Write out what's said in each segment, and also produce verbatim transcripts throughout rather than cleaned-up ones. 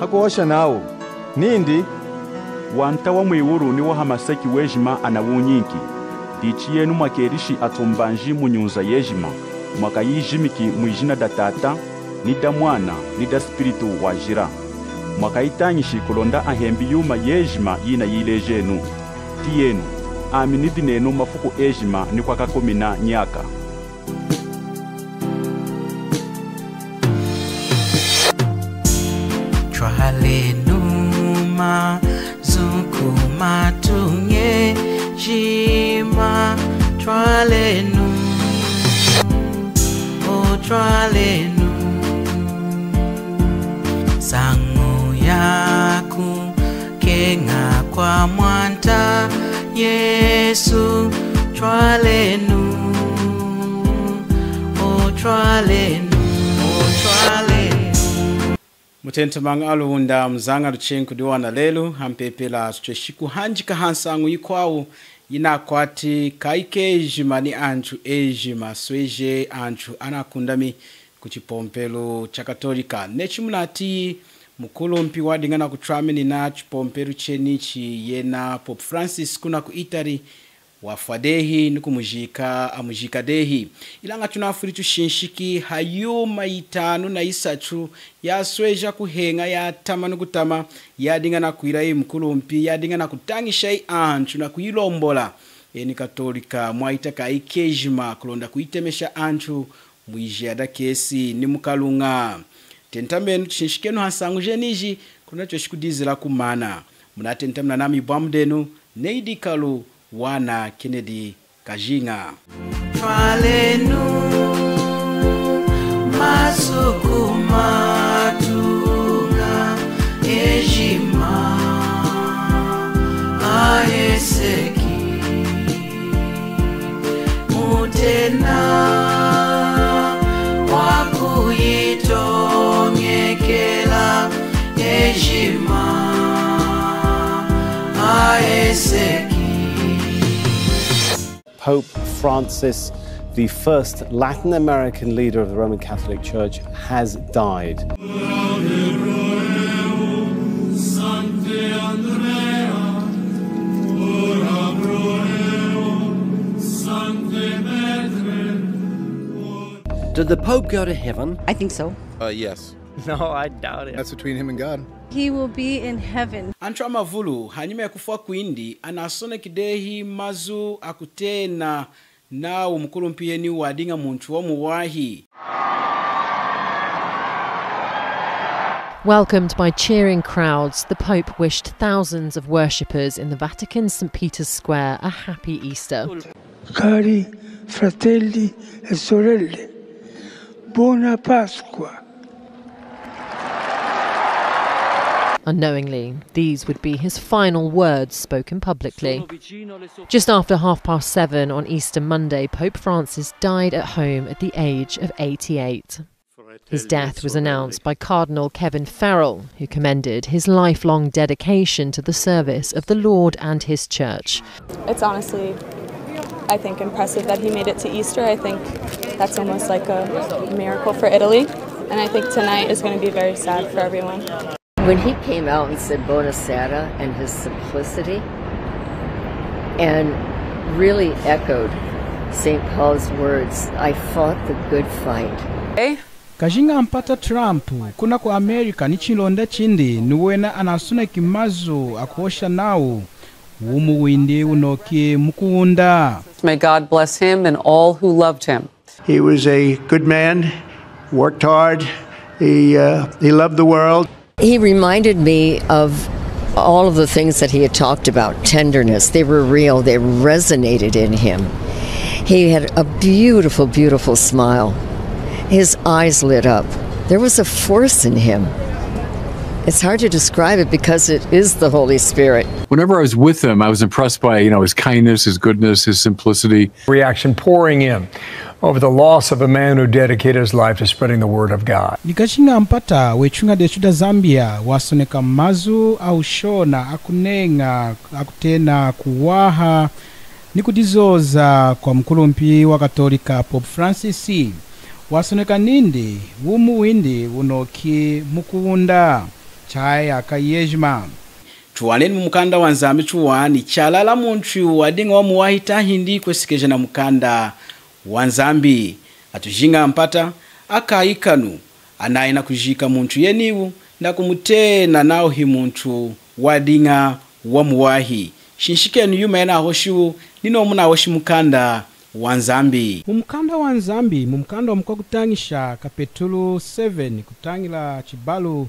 Hakuhosha nawu nindi, Wanta wa mwiwulu ni wa hamaseki wejima anawunyinki. Dichi yenu mwakelishi atumbanji mu nyunza yejima, mwakayijimiki mwijina da Tata, ni da Mwana, ni da Spiritu Wajila. Mwakayitañishi kulonda ahembi yuma yejima yinayilejenu. Tiyenu, ami nidi nenu mafuku ejima ni kwakakumina nyaka. Twalenu mazu kumatuña ejima, twalenu, o twalenu, nsañu yaku keña kwa Mwanta Yesu, twalenu, o twalenu, o twalenu. Mutentamaña Lunda, muzañalu cheñi kudi wana lelu, hampepela tutweshi kuhanjeka hansañu yikwawu yinakwati kayi kejima ni antu ejima, sweje antu anakundami ku chipompelu cha Katolika. Neyi chimunatiyi mukulumpi wadiña nakutwaminina chipompelu chenichi, yena Pope Francis kuna ku Italy, wafwa dehi ni kumujika, amujika dehi. Ilaña tunafwili tushinshiki ha yuma yitanu na yisatu yasweja kuheña yatama ni kutama, yadiña nakwila eyi mukulumpi, yadiña nakutañisha eyi antu nakuyilombola eni Katolika mwahita kayi kejima kulonda kuyitemesha antu mwijiya dakesi ni mukaluña. Tentamenu tushinshikenu hansañu jeniji, kulonda tutweshi kudizila kumana. Munatentamina nami ibwambu denu, Neidi Kalu, wana Kennedy Kajinga. Twalenu mazu kumatuña ejima aheseki. Mutena wakuyitoñekela ejima aheseki. Pope Francis, the first Latin American leader of the Roman Catholic Church, has died. Did the Pope go to heaven? I think so. Uh, yes. No, I doubt it. That's between him and God. He will be in heaven. Antu amavulu, hanyima yakufwa kwindi, anasoneki dehi mazu akutena nawu mukulumpi yeniwu wadiña muntu wamuwahi. Welcomed by cheering crowds, the Pope wished thousands of worshippers in the Vatican's Saint Peter's Square a happy Easter. Cari fratelli e sorelle, buona Pasqua. Unknowingly, these would be his final words spoken publicly. Just after half past seven on Easter Monday, Pope Francis died at home at the age of eighty-eight. His death was announced by Cardinal Kevin Farrell, who commended his lifelong dedication to the service of the Lord and his church. It's honestly, I think, impressive that he made it to Easter. I think that's almost like a miracle for Italy. And I think tonight is gonna be very sad for everyone. When he came out and said "Buonasera" and his simplicity, and really echoed Saint Paul's words, "I fought the good fight." Kajinga mpata Trump, kuna ku America, ni chinlonda chindi, ni wena anasoneki mazu akuhosha nawu, wumi windi wunoki mukuwunda. May God bless him and all who loved him. He was a good man, worked hard, he, uh, he loved the world. He reminded me of all of the things that he had talked about, tenderness. They were real, they resonated in him. He had a beautiful, beautiful smile. His eyes lit up. There was a force in him. It's hard to describe it because it is the Holy Spirit. Whenever I was with him, I was impressed by, you know, his kindness, his goodness, his simplicity. Reaction pouring in over the loss of a man who dedicated his life to spreading the word of God. Ni kajinga mpata wetuña detu da Zambia wasoneka mazu awushona akuneña, akutena kuwaha ni kudizoza kwa mukulumpi wa Katolika Pope Francis. Wasoneka nindi, wumi windi wunoki mukuwunda. Taya kayejima. Tuwaneni mu mukanda wa Nzambi tuwani, chalala muntu wadiña wamuwahi tahindi kwesekeja na mukanda wa Nzambi. Atujiña mpata, akayi kanu, anayi nakujika muntu yeniwu, nakumutena nawu hi muntu wadiña wamuwahi. Shinshikenu yuma yinahoshiwu, ninomu nahoshi mukanda wa Nzambi. Mu mukanda wa Nzambi, mu mukanda wa Mukwakutañisha kapetulu seven kutañila chibalu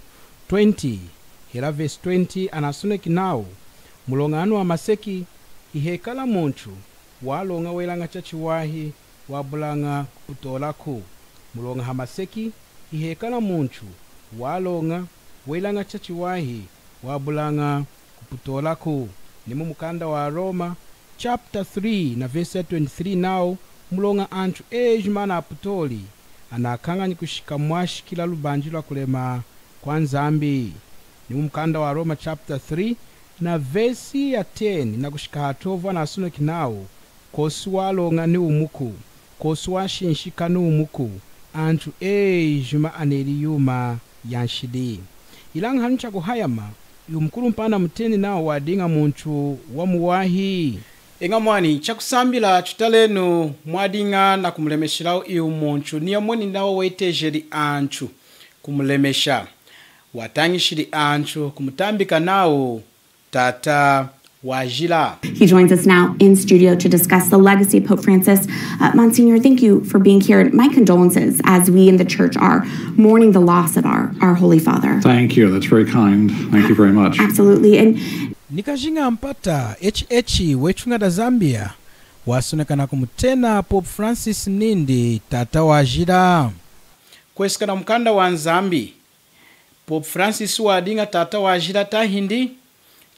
twenty, hela vesi twenty, anasoneki nawu, muloña hanu hamaseki, hihekala muntu waloña welaña chachiwahi wabulaña kuputolaku. Muloña hamaseki, hihekala muntu waloña welaña chachiwahi wabulaña kuputolaku. Ni mu mukanda wa Roma, chapter three na vesi ya twenty-three nawu, muloña antu ejima anaputoli, anakañanyi kushika mwashikila lubanji lwa kulema kwa Nzambi. Ni mu mukanda wa Roma chapter three na vesi ya ten na kushika ha twelve anasoneki nawu, kosi waloña ni wumuku, kosi washinshika ni wumuku, antu ejima aneli yuma ya nshidi. Ilaña hanu chakuhayama, iwu mukulumpi anamuteni nawu wadiña muntu wamuwahi. Eña mwani, chakusambila tutalenu mwadiña nakumulemeshelawu iwu muntu, ni yomweni nawa wetejeli antu kumulemesha. Watañishili antu kumutambika nawu Tata Wajila. He joins us now in studio to discuss the legacy of Pope Francis. Uh, Monsignor, thank you for being here. My condolences as we in the church are mourning the loss of our, our Holy Father. Thank you. That's very kind. Thank you very much. Absolutely. And nikajiña mpata, H H wetuña da Zambia, wasoneka nakumutena Pope Francis nindi Tata Wajila. Kweseka na mukanda wa Nzambi, Pope Francis wadiña Tata Wajila tahindi?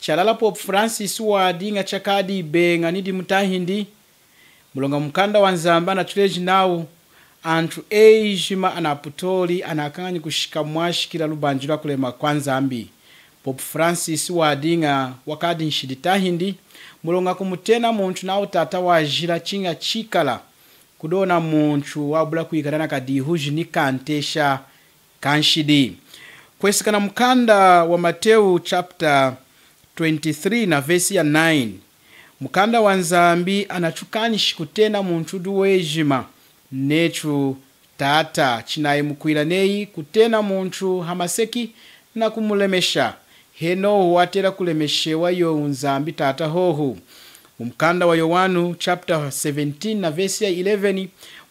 Chalala Pope Francis wadiña chakadi ibeña nidimu tahindi? Muloña mukanda wa Nzambi anatuleji nawu, antu ejima anaputoli anakañanyi kushika mwashikila lubanji lwa kulema kwa Nzambi. Pope Francis wadiña wakadi nshidi tahindi? Muloña kumutena muntu nawu Tata Wajila chiña chikala kudi ona muntu wabula kwikala nakadihuji ni kantesha kanshidi. Kweseka na mukanda wa Mateu chapter twenty-three na vesi ya nine. Mukanda wa Nzambi anatukanishi kutena muntu wudi wejima netu Tata, chinayi mukwila neyi kutena muntu hamaseki nakumulemesha. Henohu watela kulemeshewa yowu Nzambi Tata hohu. Mu mukanda wa Yowanu chapter seventeen na vesi ya eleven,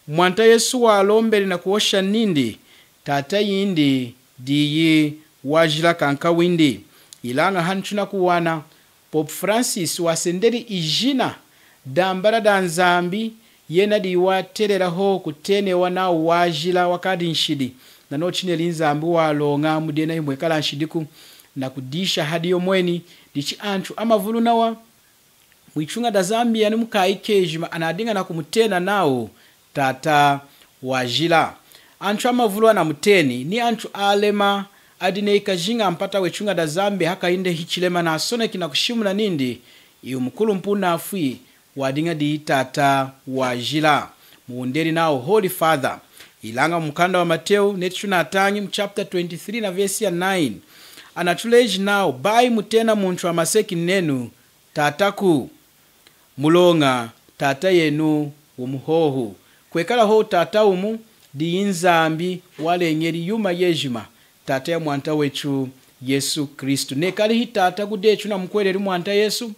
Mwanta Yesu walombeli nakuhosha nindi, Tata yindi diyi Wajila kankawindi. Ilaña hanu tunakuwana Pope Francis wasendeli ijina dambala da Nzambi, yena diyi watelela hohu kutenewa nawu Wajila wakadi nshidi, nanochu chineli Nzambi waloña mudi yena himwekala nshidiku, nakudisha hadi yomweni. Dichi antu amavulu nawa mwituña da Zambia ni mukayi kejima anadiña nakumutena nawu Tata Wajila. Antu amavulu anamuteni, ni antu alema adi neyi kajiña mpata wetuña da Zambia hakayi dehi chilema nasoneki nakushimuna nindi, iwu mukulumpi wunafwi wadiña diyi Tata Wajila, muwundeli nawu Holy Father. Ilaña mu mukanda wa Mateu netu tunatañi mu chapter twenty-three na vesi ya nine, anatuleji nawu, bayi mutena muntu hamaseki nenu Tataku, muloña Tata yenu wumu hohu. Kwekala hohu Tata wumu, diyi Nzambi waleñeli yuma yejima, Tata ya Mwanta wetu Yesu Kristu. Nekali hi Tata kudetu namukuhweleli Mwanta Yesu,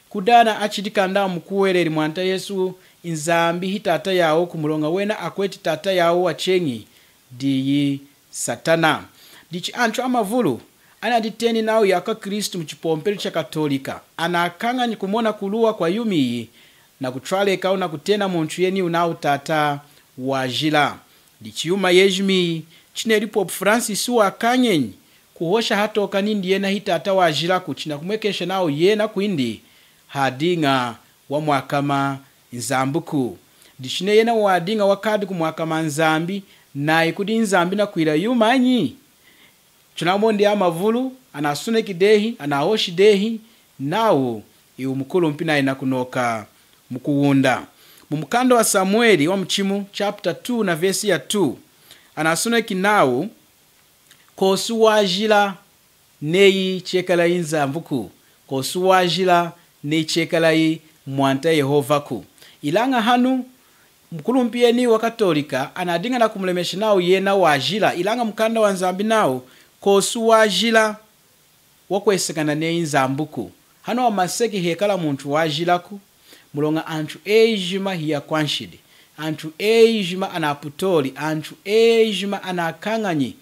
kudi ana achidi kanda amukuhweleli Mwanta Yesu, Nzambi hi Tata yawu, kumuloña wena akweti tata yawu wacheñi, diyi Satana. Dichi antu amavulu anaditeni nawu akwaKristu mu chipompelu cha Katolika anakañanyi kumona kuluwa kwa yuma iyi, nakutwalekahu nakutena muntu yeniwu nawu Tata Wajila. Dichi yuma yejima iyi chineli Pope Francis wakañenyi kuhosha hatoka nindi yena hi Tata Wajilaku, chinakumwekesha nawu yena kwindi hadiña wamwakama Nzambiku. Dichi neyi yena wadiña wakadi kumwakama Nzambi, nayi kudi Nzambi nakwila yumanyi? Tunamoni amavulu anasoneki dehi, anahoshi dehi nawu iwu mukulumpi nayi nakunoka mukuwunda. Mu mukanda wa Samueli wamuchimu chapter two na vesi ya two, anasoneki nawu, kosi wajila neyi chekalayi Nzambuku, kosi wajila neyi chekalayi Mwanta Yehovaku. Ilaña hanu, mukulumpi yeniwu wa Katolika anadiña nakumulemesha nawu yena wajila, ilaña mukanda wa Nzambi nawu kosi wajila wakwesekana neyi Nzambuku. Hanu hamaseki hekala muntu wajilaku, muloña antu ejima hiyakwanshidi, antu ejima anaputoli, antu ejima anakañanyi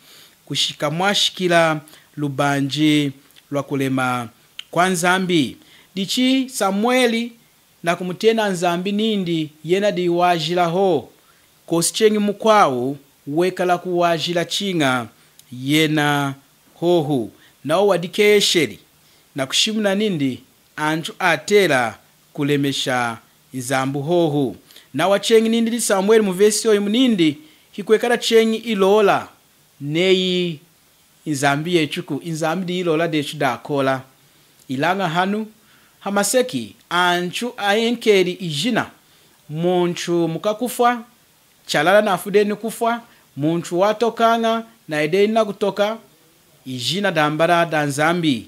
kushika mwashikila lubanji lwa kulema kwa Nzambi. Dichi Samweli nakumutena Nzambi nindi yena diyi wajila hohu, kosi cheñi mukwawu wekalaku wajila chiña yena hohu. Nawa wadikeyesheli nakushimuna nindi antu atela kulemesha Nzambi hohu. Nawa cheñi nindi di Samweli mu vesi yoyimu nindi, hikwekala cheñi ilola neyi Nzambi yetuku, Nzambi diyi ilola detu dakola. Ilaña hanu hamaseki antu ayenkeli ijina, muntu mukakufwa, chalala nafwi dehi nikufwa, muntu watokaña nayi dehi nakutoka, ijina dambala da Nzambi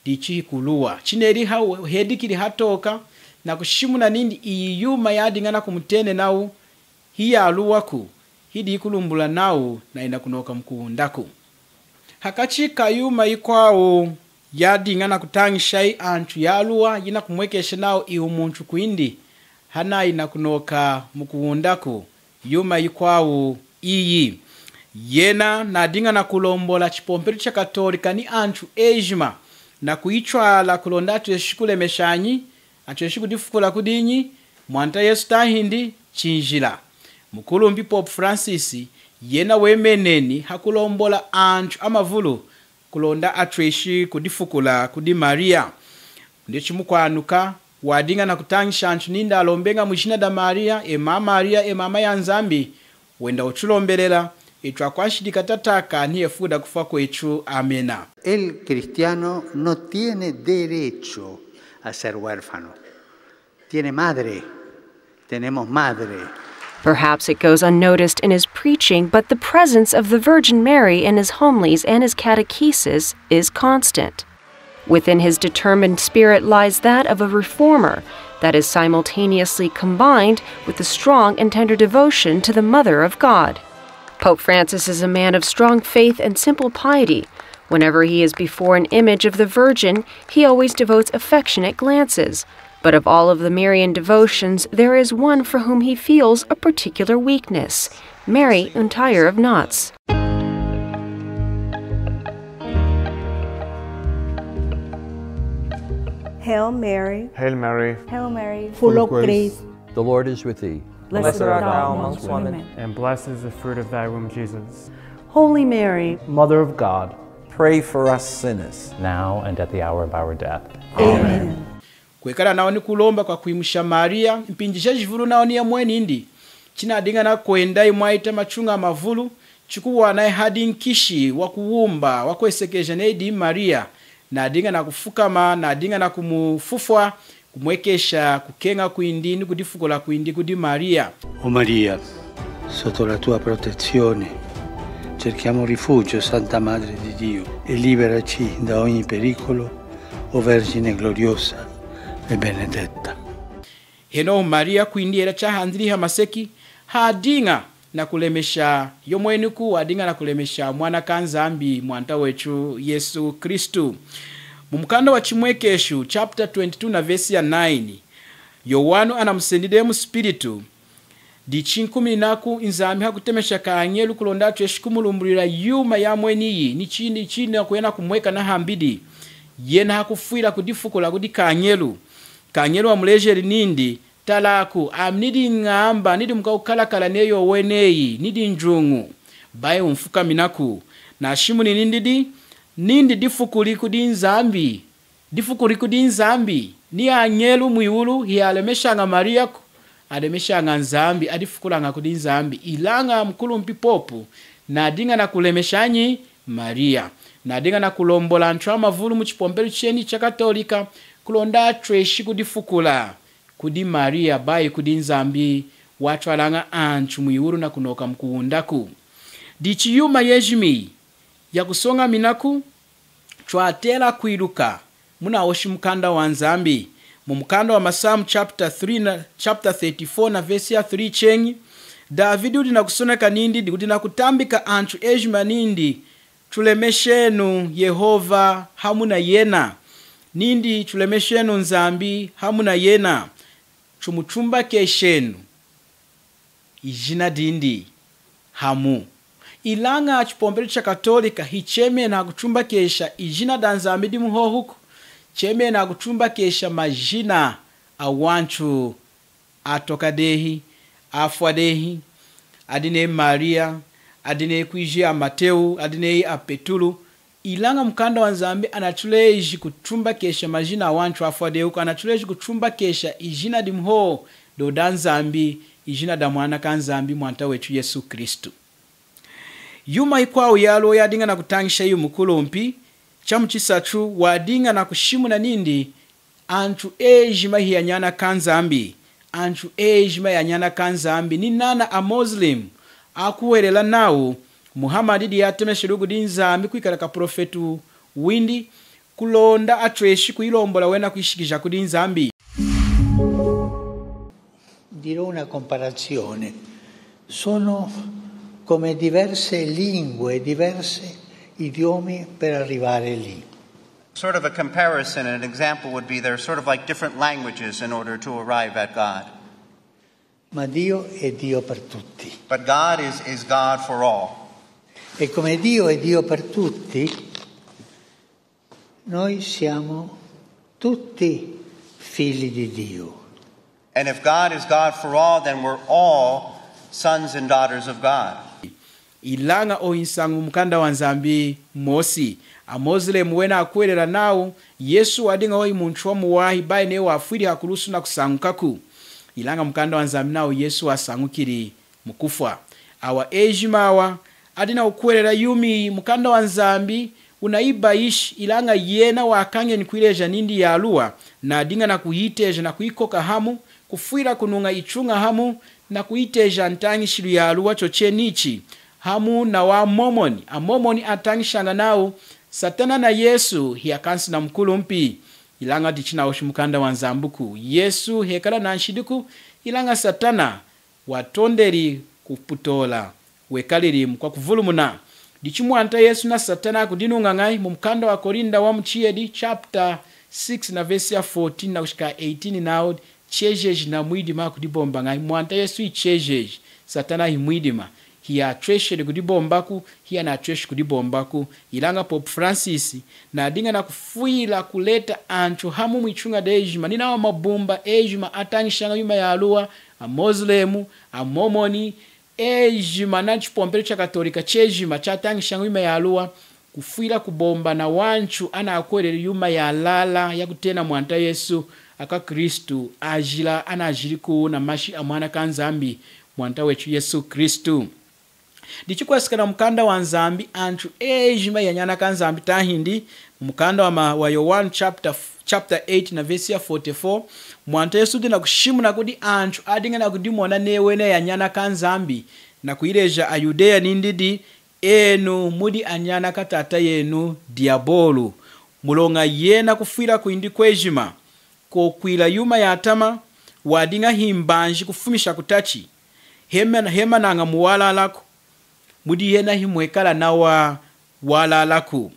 dichi hikuluwa. Chineli ha-, hedikili hatoka nakushimuna nindi iyi yuma yadiña nakumutena nawu hiyaluwaku, hidi yikulumbula nawu nayi nakunoka mukuwundaku. Hakachi ka yuma yikwawu yadiña nakutañishayi antu yaluwa, yinakumwekesha nawu iwu muntu kwindi hanayi nakunoka mukuwundaku, yuma yikwawu iyi. Yena nadiña nakulombola chipompelu cha Katolika ni antu ejima nakuyitwala kulonda atweshi kulemesha nyi, atweshi kudifukula kudi nyi, Mwanta Yesu tahindi chinjila. Mukulumpi Pope Francis yena wemeneni hakulombola antu amavulu kulonda atweshi kudifukula kudi Maria. Ndichi mukwanuka wadiña nakutañisha antu nindi alombeña mwijina da Maria, e mama Maria, e mama ya Nzambi, wenda wutulombelela, etu akwanshidi katataka ni hefuku dakufwa kwetu. Amena. El cristiano no tiene derecho a ser huérfano. Tiene madre. Tenemos madre. Perhaps it goes unnoticed in his preaching, but the presence of the Virgin Mary in his homilies and his catechesis is constant. Within his determined spirit lies that of a reformer that is simultaneously combined with the strong and tender devotion to the Mother of God. Pope Francis is a man of strong faith and simple piety. Whenever he is before an image of the Virgin, he always devotes affectionate glances. But of all of the Marian devotions, there is one for whom he feels a particular weakness, Mary Untier of Knots. Hail Mary. Hail Mary. Hail Mary. Full of grace. The Lord is with thee. Blessed art thou amongst women. And blessed is the fruit of thy womb, Jesus. Holy Mary, Mother of God, pray for us sinners, now and at the hour of our death. Amen. Kwekala nawa ni kulomba kwa kwimusha Maria, mpinji jajivulu nawa ni yomweni nindi, chinadiña nakwenda mwahita matuña amavulu, chikuwana hadi nkishi wakuwumba, wakwesekeja neyi diyi Maria, nadiña nakufukama, nadiña nakumufufwa, kumwekesha kukeña kwindi ni kudifukula kwindi kudi Maria. O Maria, sotto la tua protezione cerchiamo rifugio, Santa Madre di Dio, e liberaci da ogni pericolo, o Vergine gloriosa e benedetta. Henohu Maria kwindi hela chahanzili hamaseki, hadiña nakulemesha yomweniku, hadiña nakulemesha Mwana kaNzambi, Mwanta wetu Yesu Kristu. Mumukanda wa Chimwekeshu, chapter twenty-two na verse ya nine, Yowanu anamusendeli mu spiritu, dichi nkumininaku Nzambi hakutemesha kañelu kulonda atweshi kumulumbulwila yuma yomweniyi, ni chidi chidi nakuya nakumwekana hambidi. Yena hakufwila kudifukula kudi kañelu. Kañelu wamulejeli nindi, talaku, ami nidi ñamba, nidi mukwakukalakala neyi oweneyi, nidi nduñu. Bayi wumfukaminaku. Nashimuni nindi di, nindi difukuli kudi Nzambi. Difukuli kudi Nzambi. Ni añelu mwiwulu hiyalemeshaña Mariaku. Alemeshaña Nzambi, adifukulaña kudi Nzambi. Ilaña mukulumpi Popu nadiña nakulemesha nyi? Maria. Nadiña nakulombola antu amavulu muchipompelu cheni chaKatolika kulonda atweshi kudifukula kudi Maria, bayi kudi Nzambi watwalaña antu mwiwulu nakunoka mukuwundaku. Dichi yuma yejima yakusoñaminaku, Twatela kwiluka munahoshi mukanda wa Nzambi. Mu mukanda wa Masamu chapter three na, chapter thirty-four na verse ya three cheñi, Davidi wudi nakusoneka nindi, wudi nakutambika antu ejima nindi, tulemeshenu Yehova hamu na yena. Nindi tulemeshenu Nzambi hamu na yena. Tumutumbakeshenu ijina dindi hamu. Ilaña chipompelu cha Katolika hichemena kutumbakesha ijina da Nzambi dimu hohuku. Chemena kutumbakesha majina awantu atoka dehi, afwa dehi, adi neyi Maria, adi neyi kwiji ya Mateu, adi neyi a Petulu. Ilaña mukanda wa Nzambi anatuleji kutumbakesha majina awantu afwa dehi, anatuleji kutumbakesha ijina dimu hohu, doda Nzambi, ijina da Mwana ka Nzambi, Mwanta wetu Yesu Kristu. Yuma yikwawu yaluwa yadiña nakutañisha iwu mukulumpi, chamuchisatu wadiña nakushimuna nindi, antu ejima hiyanyana ka Nzambi, antu ejima hiyanyana ka Nzambi, ni nana a Muslim akuhwelela nawu Muhammad diyi atemesheluwu kudi Nzambi kwikala kaprofetu windi, kulonda atweshi kuyilombola wena kuyishikija kudi Nzambi. Dirò una comparazione. Sono come diverse lingue, diversi idiomi per arrivare lì. Sort of a comparison, an example would be they're sort of like different languages in order to arrive at God. Ma Dio è Dio per tutti. But God is, is God for all. E come Dio è Dio per tutti, noi siamo tutti figli di Dio. And if God is God for all, then we're all sons and daughters of God. Ilaña owu nsañu mumukanda wa Nzambi mosi. A Muslim wena akuhwelela nawu Yesu wadiña hohu muntu wamuwahi, bayi neyi wafwili hakulusu nakusañukaku. Ilaña mukanda wa Nzambi nawu Yesu wasañukili mukufwa. Awa ejima awa adi nakukuhwelela yuma iyi, mukanda wa Nzambi wunayibayishi, ilaña yena wakañenyi kuyileja nindi yaluwa, nadiña nakuyiteja nakuyikoka hamu, kufwila kunuña ituña hamu, nakuyiteja ntañishilu yaluwa chochenichi, hamu nawa Mormon. A Mormon atañishaña nawu Satana na Yesu hiyakansi na mukulumpi. Ilaña dichi chinahoshi mukanda wa Nzambiku. Yesu hekala nanshidiku, ilaña Satana watondeli kuputola, wekalili mukwakuvulumuna. Dichi Mwanta Yesu na Satana akudinuña ñahi? Mumukanda wa Korinda wamuchiyedi chapter six na verse ya fourteen nakushika eighteen nawu, chejeji na mwidima akudibomba ñahi? Mwanta Yesu hichejeji, Satana himwidima. Hiyatwesheli kudibombaku, hiyanatweshi kudibombaku. Ilaña Pope Francis nadiña nakufwila kuleta antu hamu mwituña dejima, ninawa mabumba ejima atañishaña yuma yaluwa, a Muslim, a Mormon, ejima na chipompelu cha Katolika chejima chatañishaña yuma yaluwa, kufwila kubomba nawantu anakuhweleli yuma yalala yakutena Mwanta Yesu, akwaKristu ajila anajiliku namashi a Mwana ka Nzambi, Mwanta wetu Yesu Kristu. Dichi kweseka na mukanda wa Nzambi, antu ejima hiyanyana ka Nzambi tahindi. Mumukanda wa ma-, wa Yowanu chapter f-, chapter eight na verse ya forty-four, Mwanta Yesu wudi nakushimuna kudi antu adiña nakudimona neyi wena hiyanyana ka Nzambi, nakuyileja aYudeya nindi di, enu mudi anyana ka tata yenu Diabolu. Muloña yena kufwila kwindi kwejima, kokwila yuma yatama, wadiña himbanji kufumisha kutachi. Hema-, hemanaña muwalalaku, mudi yena himwekala nawa walalaku.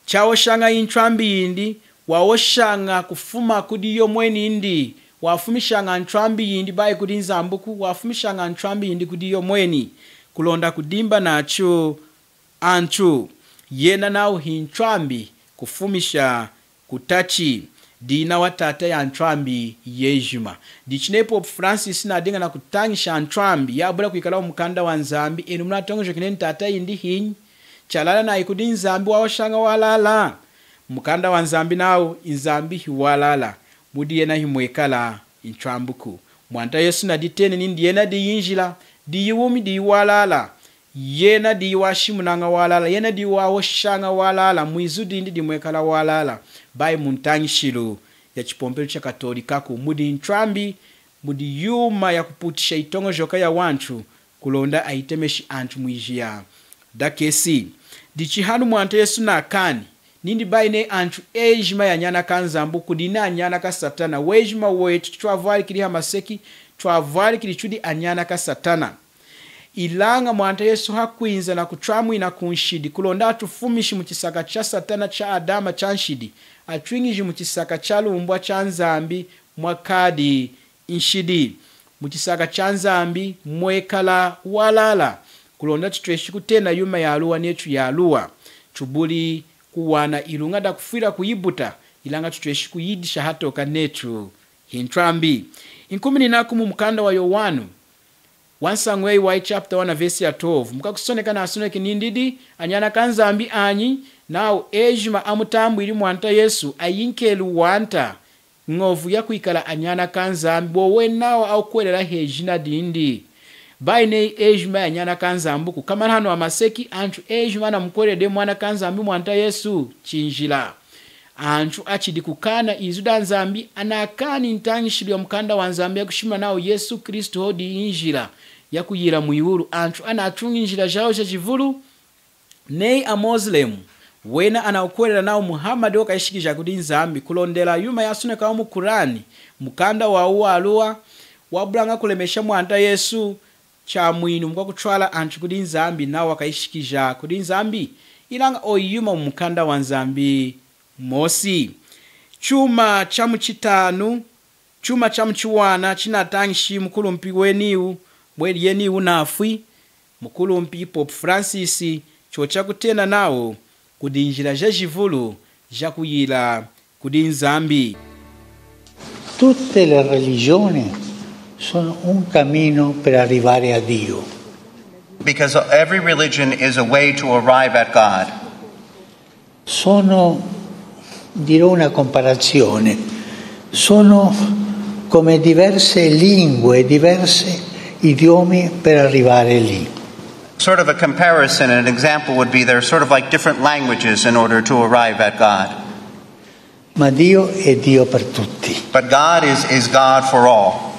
Chahoshaña ntwambi yindi, wahoshaña kufuma kudi yomweni indi, wafumishaña ntwambi yindi bayi kudi Nzambiku, wafumishaña ntwambi yindi kudi yomweni, kulonda kudimba nachu antu. Yena nawu hintwambi kufumisha kutachi, dinawa tata yantwambi yejima. Dichi neyi Pope Francis nadiña nakutañisha ntwambi yabula kwikala mumukanda wa Nzambi, enu munatoñojoki nenu tata yindi hinyi? Chalala nayi kudi Nzambi wahoshaña walala? Mukanda wa Nzambi nawu Nzambi hiwalala, mudi yena himwekala ntwambiku. Mwanta Yesu naditeni nindi yena diyi njila, diyi wumi, diyi walala. Yena diyi washimunaña walala, yena diyi wahoshaña walala, mwizu dindi dimwekala walala. Bayi muntañishilu ya chipompelu cha Katolikaku, mudi ntwambi, mudi yuma yakuputisha yitoñojoka yawantu, kulonda ayitemeshi antu mwijiya dakesi. Dichi hanu Mwanta Yesu nakani, nindi bayi neyi antu ejima ya anyana kaNzambi kudi na anyana kaSatana. Wejima wetu twavwalikili hamaseki, twavwalikili tudi anyana kaSatana. Ilaña Mwanta Yesu hakwinza nakutwamwina kunshidi, kulonda atufumishi muchisaka chaSatana, cha Adama, chanshidi, atwiñiji muchisaka chalumbwa chaNzambi mwakadi nshidi. Muchisaka chaNzambi mwekala walala, kulonda tutweshi kutena yuma yaluwa netu yaluwa. Tubuli kuwana iluña dakufwila kuyibuta, ilaña tutweshi kuyidisha hatoka netu hintwambi. Nkumininaku mumukanda waYowanu, wansañu yayiwahi chapter one verse ya twelve, mukakusoneka nasoneki nindi, di anyana kaNzambi anyi? Nawu ejima amutambwili Mwanta Yesu, ayinkeli wanta ñovu yakwikala anyana kaNzambi, bowenawa akukuhwelela hejina dindi. Bayi neyi ejima ya anyana kaNzambiku, komana hanu hamaseki antu ejima anamukuhweleli Mwana kaNzambi Mwanta Yesu? Chinjila. Antu achidi kukaana izu daNzambi, anakaani ntañishilu yamukanda waNzambi yakushimuna nawu Yesu Kristu hohu diyi njila yakuyila mwiwulu. Antu anatuñi njila jawu jajivulu. Neyi aMoslem, wena anakukuhwelela nawu Muhammad wakayishikija kudi Nzambi, kulondela yuma yasonekawu muKurani, mukanda wawu waluwa, wabulaña kulemesha Mwanta Yesu, chamwinu mukwakutwala antu kudi Nzambi, nawu wakayishikija kudi Nzambi. Ilaña oyu yuma mumukanda waNzambi mwosi. Chuma chamuchitanu, chuma chamuchiwana chinatañishi mukulumpi weniwu, mwe-, yeniwu nafwi, mukulumpi Pope Francis, chochakutena nawu kudi njila jajivulu jakuyila kudi Nzambi. Tutte le religioni sono un cammino per arrivare a Dio. Because every religion is a way to arrive at God. Sono, dirò una comparazione, sono come diverse lingue, diversi idiomi per arrivare lì. Sort of a comparison, an example would be they're sort of like different languages in order to arrive at God. Ma Dio è Dio per tutti. But God is, is God for all.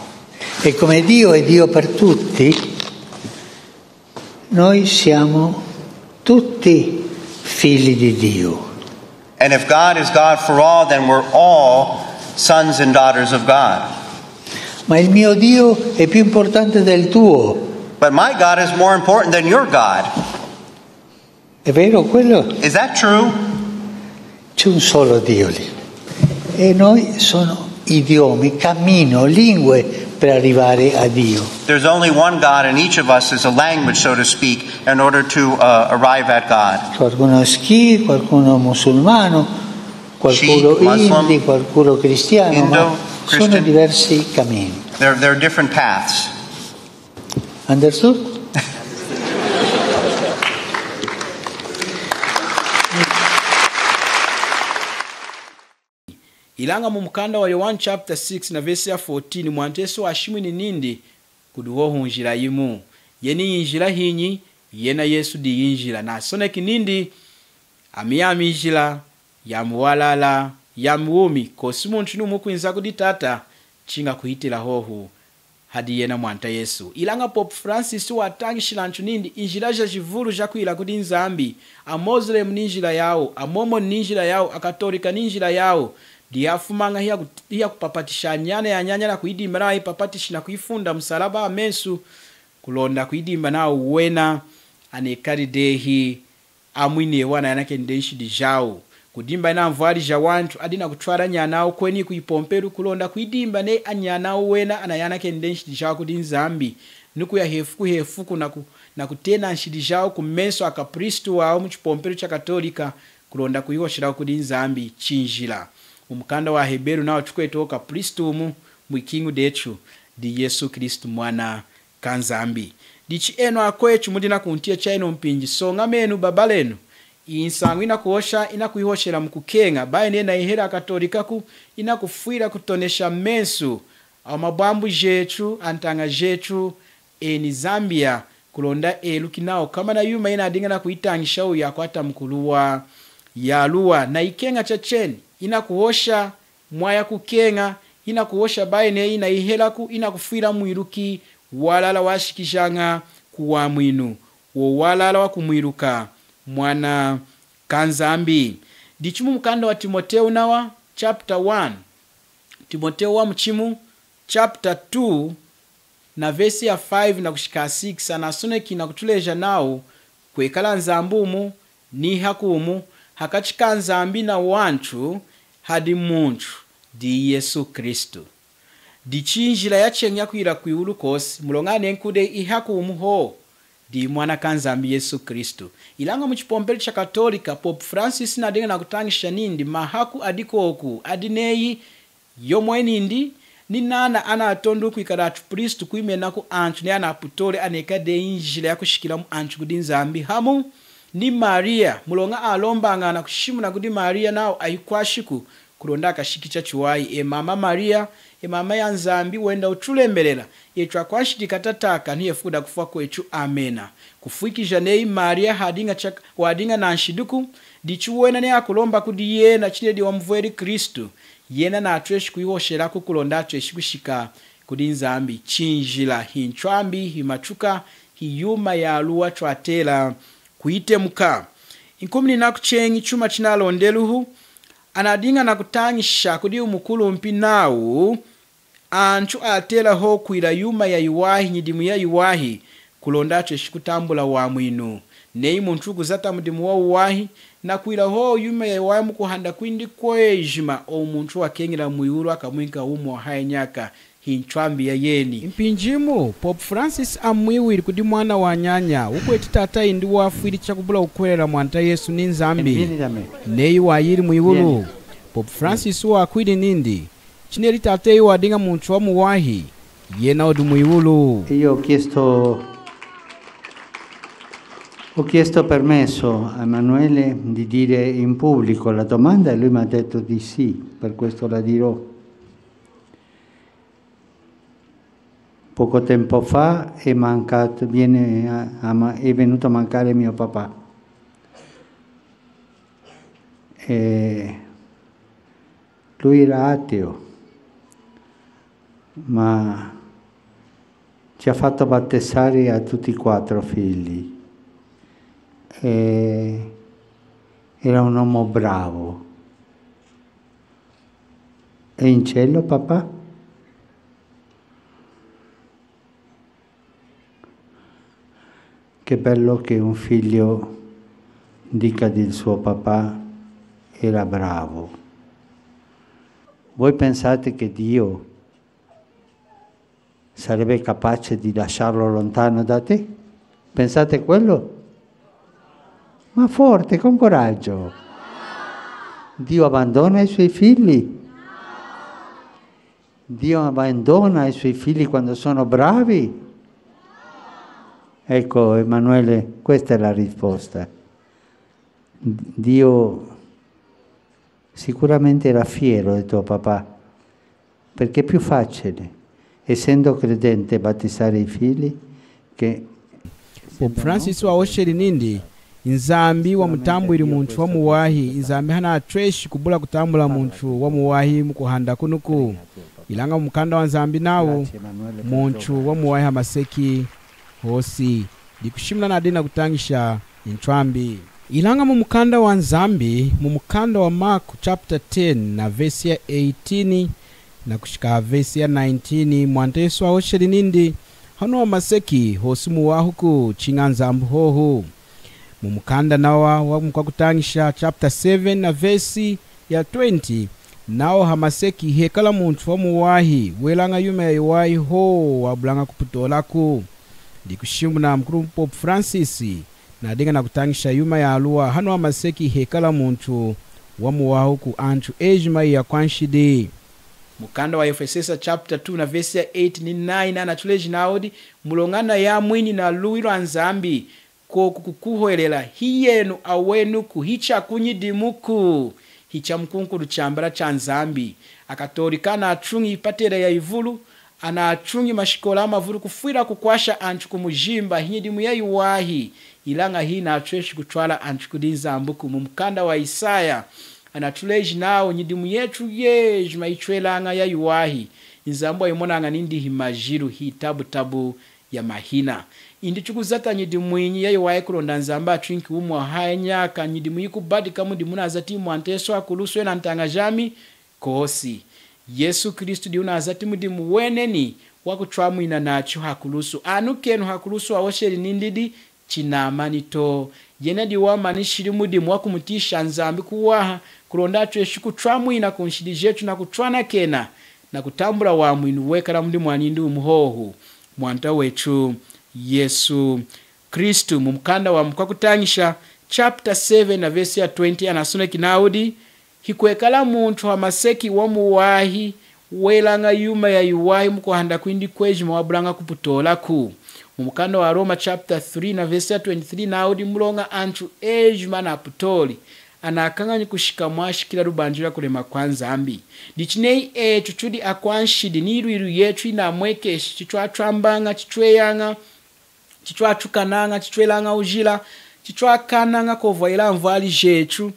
E come Dio è Dio per tutti, noi siamo tutti figli di Dio. And if God is God for all, then we're all sons and daughters of God. Ma il mio Dio è più importante del tuo. But my God is more important than your God. È vero quello? Is that true? C'è un solo Dio lì. E noi sono idiomi, cammino, lingue per arrivare a Dio. There's only one God, and each of us is a language, so to speak, in order to, uh, arrive at God. Qualcuno è sikh, qualcuno musulmano, qualcuno Sikh, Muslim, hindi, qualcuno cristiano, Hindu, ma sono Christian. Diversi cammini. There, there are different paths. Understood? Ilaña mumukanda waYowanu chapter six na verse ya fourteen, Mwanta Yesu washimwini nindi, kudi hohu njila yimu. Yeniyi njila hinyi? Yena Yesu diyi njila. Nasoneki nindi, ami yami njila, yami walala, yami wumi, kwosi muntu niwumu wukwinza kudi Tata, chiña kuhitila hohu hadi yena Mwanta Yesu. Ilaña Pope Francis watañishili antu nindi, njila jajivulu jakuyila kudi Nzambi, aMoslem ninjila yawu, aMormon ninjila yawu, aKatolika ninjila yawu, diyafumaña hiyaku-, hiyakupapatisha anyana yanyanya nakuyidimba nawu ayipapatishi nakuyifunda musalaba hamensu, kulonda kuyidimba nawu wena anekali dehi amwinewu anayanakeni dehi nshidi jawu. Kudimba yena anvwali jawantu adi nakutwala anyanawu kweni kuyipompelu kulonda kuyidimba neyi anyanawu wena anayanakeni dehi nshidi jawu kudi Nzambi, nikuya hefuku hefuku naku-, nakutena nshidi jawu kumensu akapristu wawu muchipompelu chaKatolika, kulonda kuyihoshelaku kudi Nzambi. Chinjila. Mumukanda waHeberu nawu tukweti kapristu wumu mwikiñu detu, diyi Yesu Kristu Mwana kaNzambi. Dichi enu akwetu mudi nakuntiya chayinu mpinji, soñamenu, babalenu. Iyi nsañu inakuhosha, inakuyihoshela mukukeña, bayi neyi inayihela aKatolikaku, inakufwila kutonesha mensu amabwambu jetu, antaña jetu, eni Zambia, kulonda eluki nawu komana yuma yinadiña nakuyitañisha uyu akwata mukuluwa yaluwa. Nayikeña chacheni, inakuhosha mwaya kukeña, inakuhosha bayi neyi inayihelaku, inakufwila mwiluki walala washikijaña kuwamwinu, wowu walala wakumwiluka Mwana kaNzambi. Dichi mu mukanda wa Timotewu nawa, chapter one, Timotewu wamuchimu, chapter two, na vesi ya five na kushika six, anasoneki na kutuleja nawu kwekala Nzambi wumu, ni haku wumu, hakachi ka Nzambi na wantu, hadi muntu, diyi Yesu Kristu. Dichi njila yacheñi yakwila kwiwulu kwosi, muloña anenki dehi ihaku wumu hohu, diyi Mwana ka Nzambi Yesu Kristu. Ilaña mu chipompelu cha Katolika, Pope Francis nadiña nakutañisha nindi, mahaku adi kwoku, adi neyi, yomweni nindi, ni nana anatondu kwikala atupristu kwimenaku antu ni anaputoli anekali dehi njila yakushikilamu antu kudi Nzambi hamu ni Maria, muloña alombaña na kushimuna kudi Maria nawu ayikwashiku kulonda akashiki chachiwahi. E mama Maria, e mama ya Nzambi, wenda utulembelela, etu akwanshidi katataka ni hefuku dakufwa kwetu. Amena. Kufwikija neyi Maria hadiña chak-, wadiña na nshidiku, dichi wena neyi akulomba kudi yena chineli wamuvweli Kristu, yena natweshi kuyihoshelaku kulonda atweshi kushika kudi Nzambi. Chinjila, hi ntwambi, hi matuka, hi yuma yaluwa twatela kuyitemuka. Nkumininaku cheñi chuma chinalondeluhu, anadiña nakutañisha kudi mukulumpi nawu, antu atela hohu kwila yuma yayiwahi, nyidimu yayiwahi, kulonda atweshi kutambula wamwinu. Neyi muntu wukuzata mudimu wawuwahi, nakwila hohu yuma yayiwahi mukuhanda kwindi kwejima, owu muntu wakeñila mwiwulu akamwinka wumi wahaya nyaka, hi ntwambi yayeni. Mpinji yimu, Pope Francis amwihwili kudi mwana wanyanya wukweti tata yindi wafwili chakubula kukuhwelela Mwanta Yesu ni Nzambi, neyi wayili mwiwulu. Pope Francis wakwili nindi, chineli tata eyi wadiña muntu wamuwahi, yena wudi mwiwulu. Io ho chiesto, ho chiesto permesso a Emanuele di dire in pubblico la domanda e lui mi ha detto di sì, per questo la dirò. Poco tempo fa è mancato, viene a, a ma-, è venuto a mancare mio papà. E lui era ateo, ma ci ha fatto battezzare a tutti e quattro figli. E era un uomo bravo. È in cielo, papà? Che bello che un figlio dica del suo papà: "Era bravo." Voi pensate che Dio sarebbe capace di lasciarlo lontano da te? Pensate quello? Ma forte, con coraggio. Dio abbandona i suoi figli? Dio abbandona i suoi figli quando sono bravi? Ecco, Emanuele, questa è la risposta. Dio sicuramente era fiero di tuo papà, perché è più facile, essendo credente, battezzare i figli che... Pope Francis wahosheli nindi, Nzambi wamutambwili muntu wamuwahi, Nzambi hanatweshi kubula kutambula muntu wamuwahi mukuhanda kunuku. Ilaña mu mukanda wa Nzambi nawu, muntu wamuwahi hamaseki hosi. Dikushimuna nadiña nakutañisha ntwambi. Ilaña mu mukanda wa Nzambi, mu mukanda wa Mark chapter ten na verse ya eighteen na kushika ha verse ya nineteen, Mwanta Yesu wahosheli nindi, hanu hamaseki hosi muwahuku, chiña Nzambi hohu. Mu mukanda nawa wa Mukwakutañisha chapter seven na verse ya twenty, nawu hamaseki hekala muntu wamuwahi, welaña yuma yayiwahi hohu, wabulaña kuputolaku. Dikushimuna mukulumpi Pope Francis nadiña nakutañisha yuma yaluwa, hanu hamaseki hekala muntu wamuwahuku, antu ejima hiyakwanshidi. Mukanda wa Efesesa chapter two na verse ya eight ni nine anatuleji nawu di, muloña nayamwini na luwi lwa Nzambi, koku kukuhwelela, hiyenu awenuku, hichakunyidimuku, hichamukunkulu chambala cha Nzambi. Akatolika anatuñi yipatela yayivulu, anatuñi mashikola amavulu kufwila kukwasha antu kumujimba, hinyidimu yayiwahi, ilaña hinatweshi kutwala antu kudi Nzambuku. Mu mukanda wa Isaya, anatuleji nawu nyidimu yetu yejima yitwelaña yayiwahi, Nzambi wayimonaña nindi himajilu, hitabutabu, ya mahina. Indi tukuzata nyidimu inyi yayiwahi kulonda Nzambi atwinki wumi wa haya nyaka? Nyidimu yikubadika mudimu wunazati Mwanta Yesu hakulusu yena ntaña jami? Kwosi. Yesu Kristu diyi wunazati mudimu weneni wakutwamwina nachu hakulusu. Anukenu hakulusu wahosheli nindi di chinamani to. Yena diyi wamanishili mudimu wakumutiyisha Nzambi kuwaha, kulonda atweshi kutwamwina kunshidi jetu nakutwanakena nakutambula wamwinu wekala mudi mwanindi wumu hohu, Mwanta wetu Yesu Kristu. Mumukanda wa Mukwakutañisha, chapter seven na verse ya twenty, anasoneki nawu di, Hikwekala muntu hamaseki wamuwahi welaña yuma yayiwahi mukuhanda kwindi kwejima wabulaña kuputolaku. Mumukanda wa Roma chapter three na verse ya twenty-three nawu di, Muloña antu ejima anaputoli, anakañanyi kushika mwashikila lubanjila kulema kwa Nzambi. Dichi neyi etu tudi akwanshidi, niyilwilu yetu yinamwekeshi, chitwatwambaña, chitweyaña, chitwatukanaña, chitwelaña wujila, chitwakanaña kwovwahila anvwali jetu,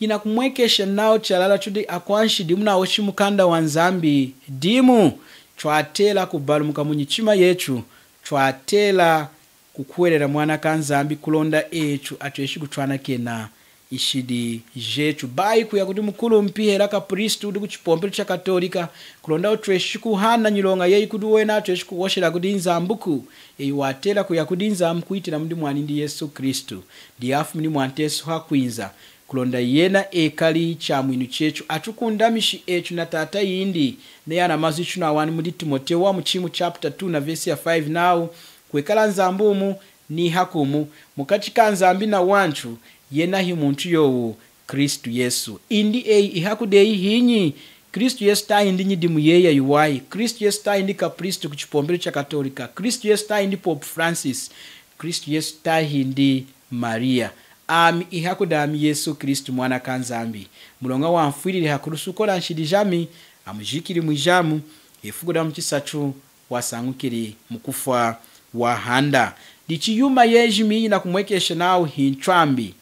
yinakumwekesha nawu chalala tudi akwanshidi munahoshi mukanda wa Nzambi. Dimu, twatela kubalumuka munyichima yetu, twatela kukuhwelela Mwana kaNzambi kulonda etu atweshi kutwanakena nshidi jetu. Bayi kuya kudi mukulumpi hela kapristu wudi kuchipompelu chaKatolika kulonda wutweshi kuhana nyiloña yeyi kudi wena, atweshi kuhoshela kudi Nzambuku. Eyi watela kuya kudi Nzambi kuhitila mudi mwanindi Yesu Kristu. Dihafu mudi Mwanta Yesu hakwinza kulonda yena ekali chamwinu chetu, atukundamishi etu na Tata yindi. Neyi ana mazu itunawani mudi Timotewu wamuchimu chapter two na verse ya five nawu, Kwekala Nzambi wumu, ni hakumu, mukachi ka Nzambi nawantu, yena hi muntu yowu, Kristu Yesu. Indi eyi ihaku deyi hinyi? Kristu Yesu tahindi nyidimu yeyi yayiwahi. Kristu Yesu tahindi kapristu kuchipompelu chaKatolika. Kristu Yesu tahindi Pope Francis. Kristu Yesu tahindi Maria. Ami ihaku dami Yesu Kristu, Mwana kaNzambi. Muloña wanfwilili hakulusu kola nshidi jami, amujikili mwijamu, ifuku damuchisatu wasañukili mukufwa wahanda. Dichi yuma yejima yinakumwekesha nawu hintwambi.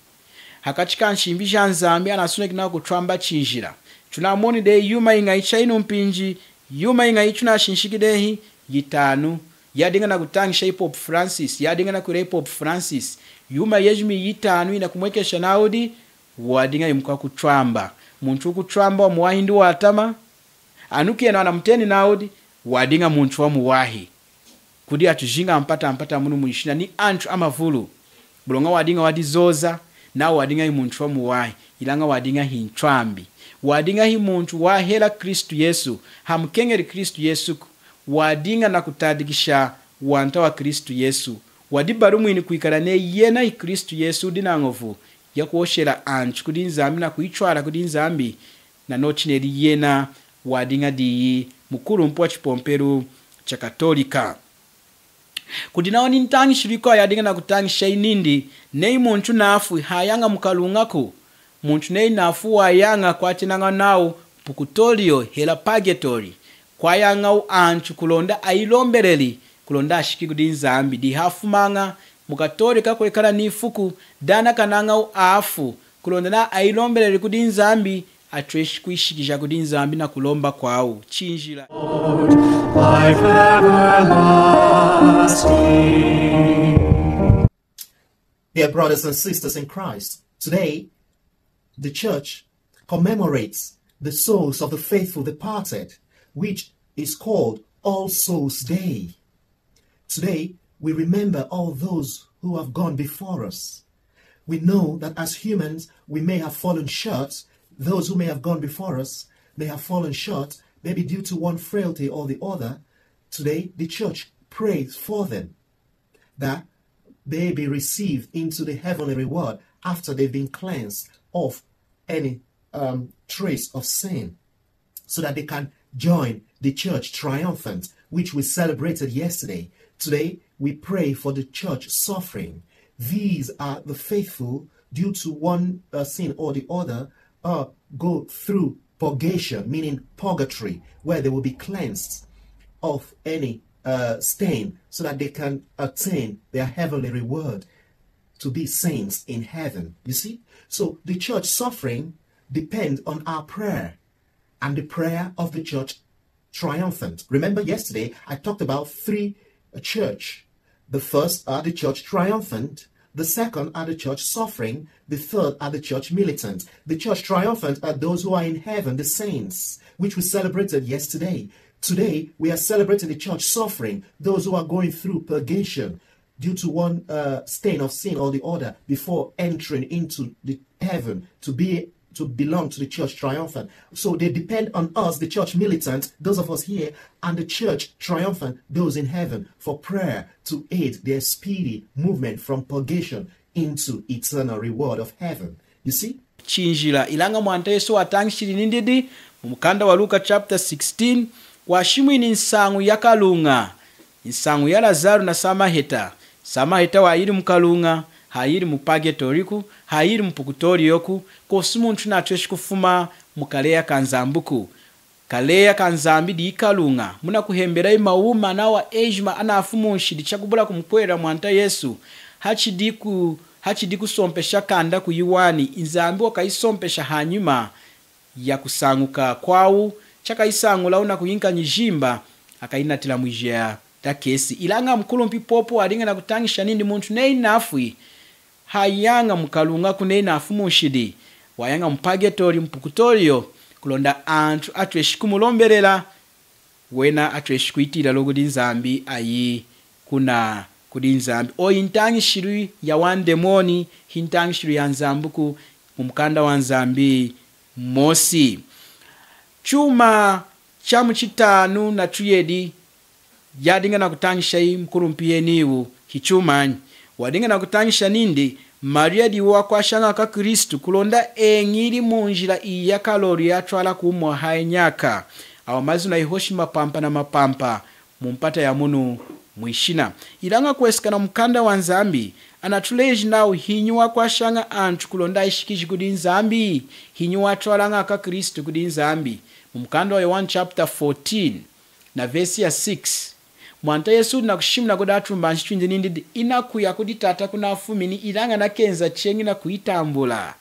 Hakachi ka nshimbi jaNzambi anasoneki nawu kutwamba chinjila. Tunamoni dehi yuma yiñahi chayinu mpinji, yuma yiñahi tunashinshiki dehi, yitanu. Yadiña nakutañisha Pope Francis, yadiña nakwila Pope Francis. Yuma yejima yitanu yinakumwekesha nawu di, wadiña hi mukwakutwamba. Muntu wukutwamba wamuwahi indi watama? Anukenu anamuteni nawu di, wadiña muntu wamuwahi. Kudi atujinga mpata mpata munu mwishina ni antu amavulu. Muloña wadiña wadizoza, nawu wadiña hi muntu wamuwahi, ilaña wadiña hintwambi. Wadiña hi muntu wahela Kristu Yesu, hamukeñeli Kristu Yesuku. Wadiña nakutadikisha wanta wa Kristu Yesu. Wadibalumwini kwikala neyi yena hi Kristu Yesu wudi nañovu yakuhoshela antu kudi Nzambi nakuyitwala kudi Nzambi, nanochu neyi yena wadiña diyi mukulumpi wachipompelu chaKatolika. Kudi nawa ni ntañishilu yikwawu yadiña nakutañisha yinindi, neyi muntu nafwi hayaña mukaluñaku. Muntu neyi nafwi wayaña kwachenañawu nawu purgatorio hela purgatory. Kwayañawu antu kulonda ayilombeleli, kulonda ashiki kudi Nzambi. Dihafumaña muKatolika kwekala nifuku danakanañawu afu, kulonda nawu ayilombeleli kudi Nzambi, atweshi kwishikija kudi Nzambi nakulomba kwawu. Chinjila. Life everlasting. Dear brothers and sisters in Christ, today the church commemorates the souls of the faithful departed, which is called All Souls Day. Today, we remember all those who have gone before us. We know that as humans, we may have fallen short. Those who may have gone before us may have fallen short, maybe due to one frailty or the other. Today, the church prays for them, that they be received into the heavenly reward after they've been cleansed of any, um, trace of sin, so that they can join the church triumphant, which we celebrated yesterday. Today, we pray for the church suffering. These are the faithful, due to one, uh, sin or the other, uh, go through purgation, meaning purgatory, where they will be cleansed of any, uh, stain, so that they can attain their heavenly reward to be saints in heaven. You see? So the church suffering depends on our prayer and the prayer of the church triumphant. Remember yesterday, I talked about three a church. The first are the church triumphant, the second are the church suffering, the third are the church militant. The church triumphant are those who are in heaven, the saints, which we celebrated yesterday. Today, we are celebrating the church suffering, those who are going through purgation due to one uh, stain of sin or the other before entering into the heaven to be to belong to the church triumphant. So they depend on us, the church militant, those of us here, and the church triumphant, those in heaven, for prayer to aid their speedy movement from purgation into eternal reward of heaven. You see? Chinjila. Ilaña Mwanta Yesu watañishili nindi di mu mukanda wa Luka chapter sixteen, washimwini nsañu ya kaluña, nsañu ya Lazaru na samaheta. Samaheta wayili mu kaluña, hayili mu purgatoriku, hayili mu purgatorioku, kosi muntu natweshi kufuma mu kaleya ka Nzambiku. Kaleya ka Nzambi di kaluña, munakuhembelayi mawumi nawa ejima anafwi munshidi chakubula kumukuhwelela Mwanta Yesu. Hachidi ku-, hachidi kusompesha kanda kuyiwani, Nzambi wakayisompesha hanyima ya kusañuka kwawu, chakayisañulawu nakuyinka nyijimba, akayinatila mwijiya dakesi. Ilaña mukulumpi Popu wadiña nakutañisha nindi muntu neyi nafwi, hayaña mu kaluña ku neyi nafwi munshidi, wayaña mu purgatori, mu purgatoriu, kulonda antu atweshi kumulombelela, wena atweshi kwitila kudi Nzambi, ayi kuna kudi Nzambi. Oyi ntañishilu ya wandemoni, hi ntañishilu ya Nzambiku, mu mukanda wa Nzambi mosi. Chuma cha muchitanu na tuyedi yadiña nakutañisha iyi mukulumpi yeniwu, hichumanyi? Wadiña nakutañisha nindi, Mariya diyi wakwashaña akwaKristu kulonda eñili munjila iyi ya kalolu yatwala ku wumi wahaya nyaka. Awa mazu nayihoshi mapampa na mapampa mu mpata ya munu mwishina. Ilaña kweseka na mukanda wa Nzambi, anatuleji nawu hinyi wakwashaña antu kulonda ayishikiji kudi Nzambi, hinyi watwalaña akwaKristu kudi Nzambi. Mu mukanda wa Yohane chapter fourteen, na vesi ya six, Mwanta Yesu wudi nakushimuna kudi atumbanji twindi nindi, inakuya kudi Tata kunafumini, ilaña nakenza cheñi nakuyitambula.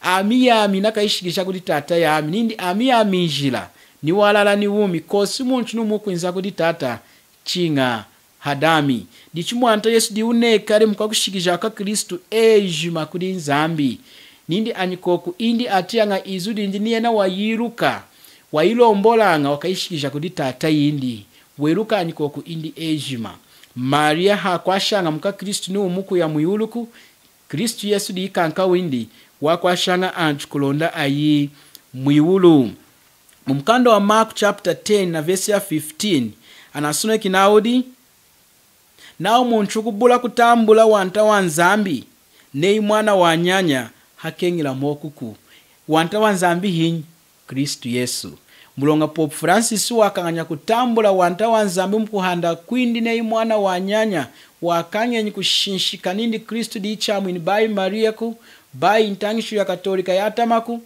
Ami yami nakayishikija kudi Tata yami, nindi ami yami njila, ni walala ni wumi, kosi muntu niwumu wukwinza kudi Tata, chiña hadami. Dichi Mwanta Yesu diyi wunekali mukwakushikija akwaKristu ejima kudi Nzambi. Nindi anyikoku indi atiyaña izu dindi, ni yena wayiluka, wayilombolaña, wakayishikija kudi Tata yindi. Weluka anyikoku indi ejima. Mariya hakwashaña mukwaKristu niwumu kuya mwiwuluku, Kristu Yesu diyi kanka windi wakwashaña antu kulonda ayi mwiwulu. Mu mukanda wa Mark chapter ten na vesi ya fifteen, anasoneki nawudi, nawu muntu wukubula kutambula wanta wa Nzambi, neyi mwana wanyanya, hakeñila mokuku. Wanta wa Nzambi hinyi? Kristu Yesu. Muloña Pope Francis wakañanya kutambula wanta wa Nzambi mukuhanda kwindi neyi mwana wanyanya, wakañenyi kushinshika nindi Kristu diyi chamwini bayi Mariyaku, bayi ntañishilu ya Katolika yatamaku,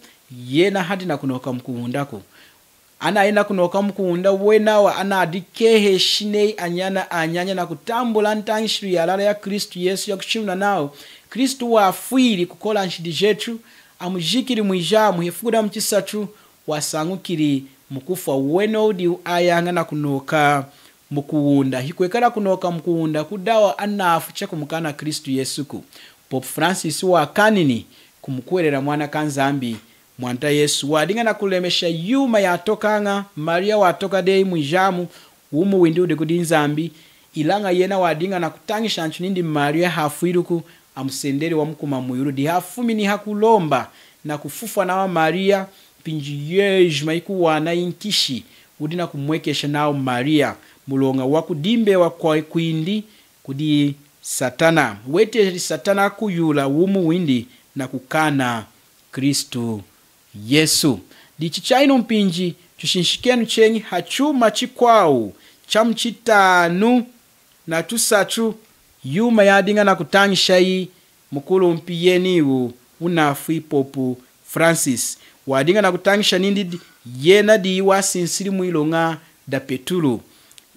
yena hadi nakunoka mukuwundaku. Anayi nakunoka mukuwunda wenawa anadikeheshi neyi anyana anyanya nakutambula ntañishilu yalala ya Kristu Yesu yakushimuna nawu Kristu wafwili kukola nshidi jetu, amujikili mwijamu, hefuku damuchisatu wasañukili mukufwa. Wenowu diwu ayaña nakunoka mukuwunda. Hikwekala kunoka mukuwunda kudi awa anafwi chakumukaana Kristu Yesuku. Pope Francis wakanini kumukuhwelela mwana kaNzambi, Mwanta Yesu. Wadiña nakulemesha yuma yatokaña, Mariya watoka dehi mwijamu, wumi windi wudi kudi Nzambi, ilaña yena wadiña nakutañisha antu nindi Mariya hafwiliku, amusendeli wamukuma mwiwulu. Dihafumini hakulomba nakufufwa nawa Mariya, mpinji yejima yikuwana yinkishi, wudi nakumwekesha nawu Mariya, muloña wakudimbewa kwakwindi kudi Satana. Wetejeli Satana kuyula wumi windi nakukaana Kristu Yesu. Dichi chayinu mpinji, tushinshikenu cheñi hachuma chikwawu chamuchitanu natusatu, yuma yadiña nakutañishayi mukulumpi yeniwu wunafwi Pope Francis. Wadiña nakutañisha nindi di-, yena diyi wasinsili mwiluña daPetulu.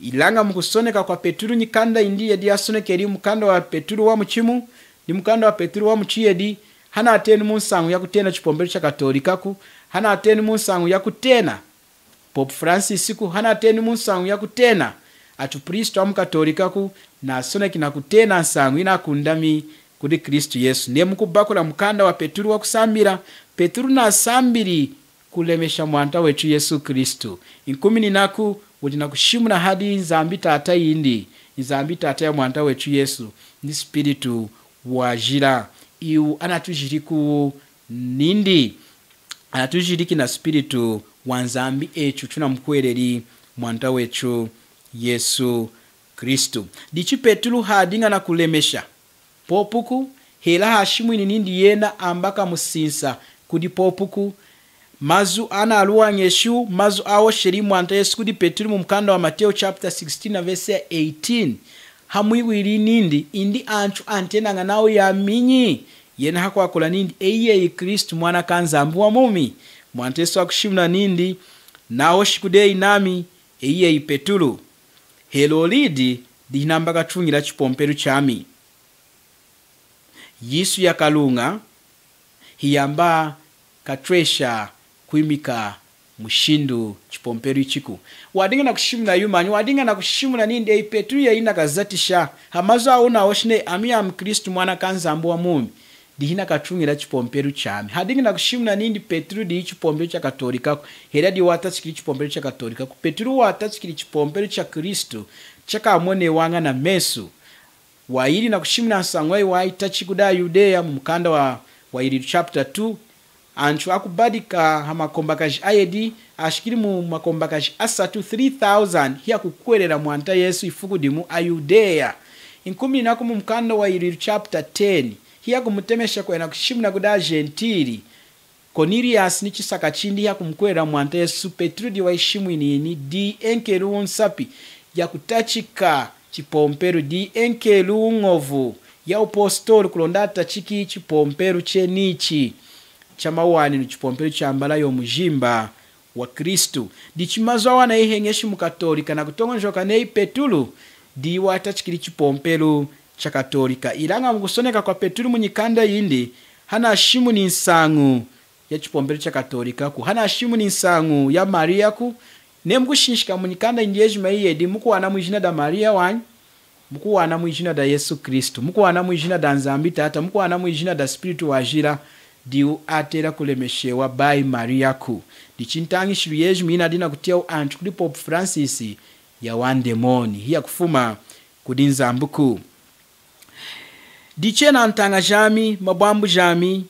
Ilaña mukusoneka kwaPetulu, nyikanda yindi yiyedi yasonekeli, mukanda waPetulu wamuchimu, ni mukanda waPetulu wamuchiyedi, hanateni munsañu yakutena chipompelu chaKatolikaku, hanateni munsañu yakutena Pope Francisku, hanateni munsañu yakutena Atupristu amuKatolikaku nasoneki nakutena nsañu yinakundami kudi Kristu Yesu. Neyi mukubakula mukanda waPetulu wakusambila, Petulu nasambili kulemesha Mwanta wetu Yesu Kristu. Nkumininaku wudi nakushimuna hadi Nzambi Tata yindi, Nzambi Tata yaMwanta wetu Yesu, niSpiritu Wajila. Iwu anatujiliki nindi, anatujiliki naSpiritu waNzambi etu tunamukuhweleli Mwanta wetu Yesu Kristu. Dichi Petulu hadiña nakulemesha Popuku, hela hashimwini nindi yena amba kamusinsa kudi Popuku, mazu analuwañeshi, mazu ahosheli Mwanta Yesu kudi Petulu mumukanda waMatewu chapter sixteen na verse ya eighteen. Hamwihwili nindi, indi antu antenaña nawu yaminyi? Yena hakwakula nindi, eyi yeyi Kristu, Mwana kaNzambi wamumi. Mwanta Yesu hakushimuna nindi, nahoshi kudi eyi nami, eyi yeyi Petulu. Hela lidi dihinamba katuñila chipompelu chami. Yisu yaKalunga hiyamba katwesha kwimika mushindu chipompelu ichiku. Wadiña nakushimuna yumanyi? Wadiña nakushimuna nindi eyi Petulu yeyi nakazatisha hamazu awu nahoshi neyi ami yami Kristu, Mwana kaNzambi wamumi. Dihinakatuñila chipompelu chami. Hadiña nakushimuna nindi Petulu diyi chipompelu chaKatolikaku, hela diyi watachikili chipompelu chaKatolikaku. Petulu watachikili chipompelu chaKristu chakamonewaña namesu. Wayili nakushimuna nsañu yayiwahi tachi kudi aYudeya mumukanda wa, waYililu chapter two. Antu akubadika hamakombakaji ayedi ashikili mumakombakaji asatu, three thousand, hiyakukuhwelela Mwanta Yesu ifuku dimu aYudeya. Nkumininaku mumukanda waYililu chapter ten, hiyakumutemesha kwenda kushimuna kudi aJentili. Koniliyasi nichisaka chindi hiyakumukuhwelela Mwanta Yesu, Petulu diyi wayishimwinini, diyi enkeliwu nsapi yakutachika chipompelu, diyi enkeliwu ñovu yawupostolu kulonda atachiki chipompelu chenichi chamawaninu, chipompelu chambala yomujimba waKristu. Dichi mazu awa anayiheñeshi muKatolika nakutoñojoka neyi Petulu diyi watachikili chipompelu chaKatolika. Ilaña mukusoneka kwaPetulu munyikanda yindi, hanashimuni nsañu yachipompelu chaKatolikaku, hanashimuni nsañu yaMariyaku, neyi mukushinshika munyikanda yindi yejima yiyedi, mukuwana mwijina daMariya wanyi, mukuwana mwijina daYesu Kristu, mukuwana mwijina daNzambi Tata, mukuwana mwijina daSpiritu Wajila, diwu atela kulemeshewa bayi Mariyaku. Dichi ntañishilu yejima yinadiña nakutiyawu antu kudi Pope Francis yawandemoni, hiyakufuma kudi Nzambiku. Dichi enu antaña jami, mabwambu jami,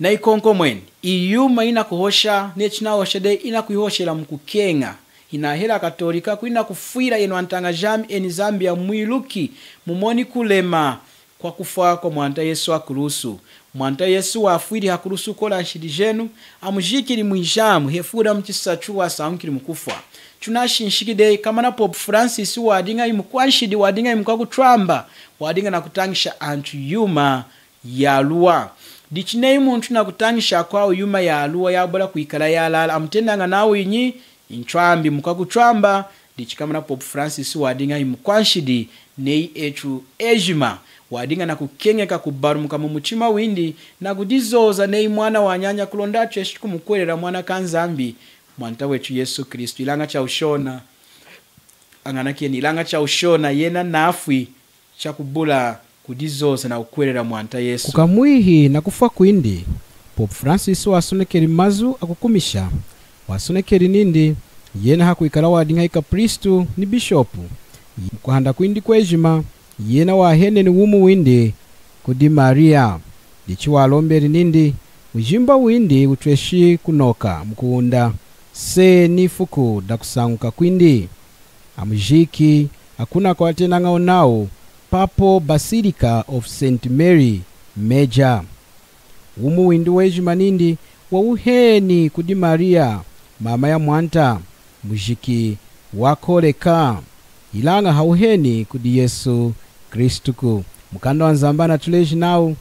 nayikonkomweni. Iyi yuma inakuhosha, neyi chinahosha dehi inakuyihoshela mukukeña. Hinahela aKatolikaku, inakufwila enu antaña jami, enu Zambia mwiluki, mumoni kulema kwakufwa kwaMwanta Yesu hakulusu. Mwanta Yesu wafwili hakulusu kola nshidi jenu, amujikili mwijamu, hefuku damuchisatu wasañukili mukufwa. Tunashinshiki dehi, komana Pope Francis wadiña hi mukwanshidi, wadiña hi mukwakutwamba, wadiña nakutañisha antu yuma yaluwa. Dichi neyi muntu nakutañisha akwawu yuma yaluwa, yabula kwikala yalala, amutenaña nawu inyi? Ntwambi, mukwakutwamba. Dichi komana Pope Francis wadiña hi mukwanshidi neyi etu ejima, wadiña nakukeñeka kubalumuka mumuchima windi, nakudizoza neyi mwana wanyanya kulonda atweshi kumukuhwelela Mwana kaNzambi, Mwanta wetu Yesu Kristu. Ilaña chawushona, añanakeni, ilaña chawushona yena nafwi chakubula kudizoza nakukuhwelela Mwanta Yesu. Kukamwihi nakufwa kwindi, Pope Francis wasonekeli mazu akukumisha. Wasonekeli nindi, yena hakwikala wadiña hi kapristu ni bishopu, mukuhanda kwindi kwejima, yena wahanini wumi windi kudi Mariya. Dichi walombeli nindi, mujimba windi wutweshi kunoka mukuwunda, se nifuku dakusañuka kwindi. Amujiki akuna kwatenañawu nawu Papal Basilica of Saint Mary Major. Wumi windi wejima nindi wawuheni kudi Mariya, mama ya Mwanta, mujiki wakooleka. Ilaña hawuheni kudi Yesu Kristuku. Mukanda waNzambi anatuleji nawu,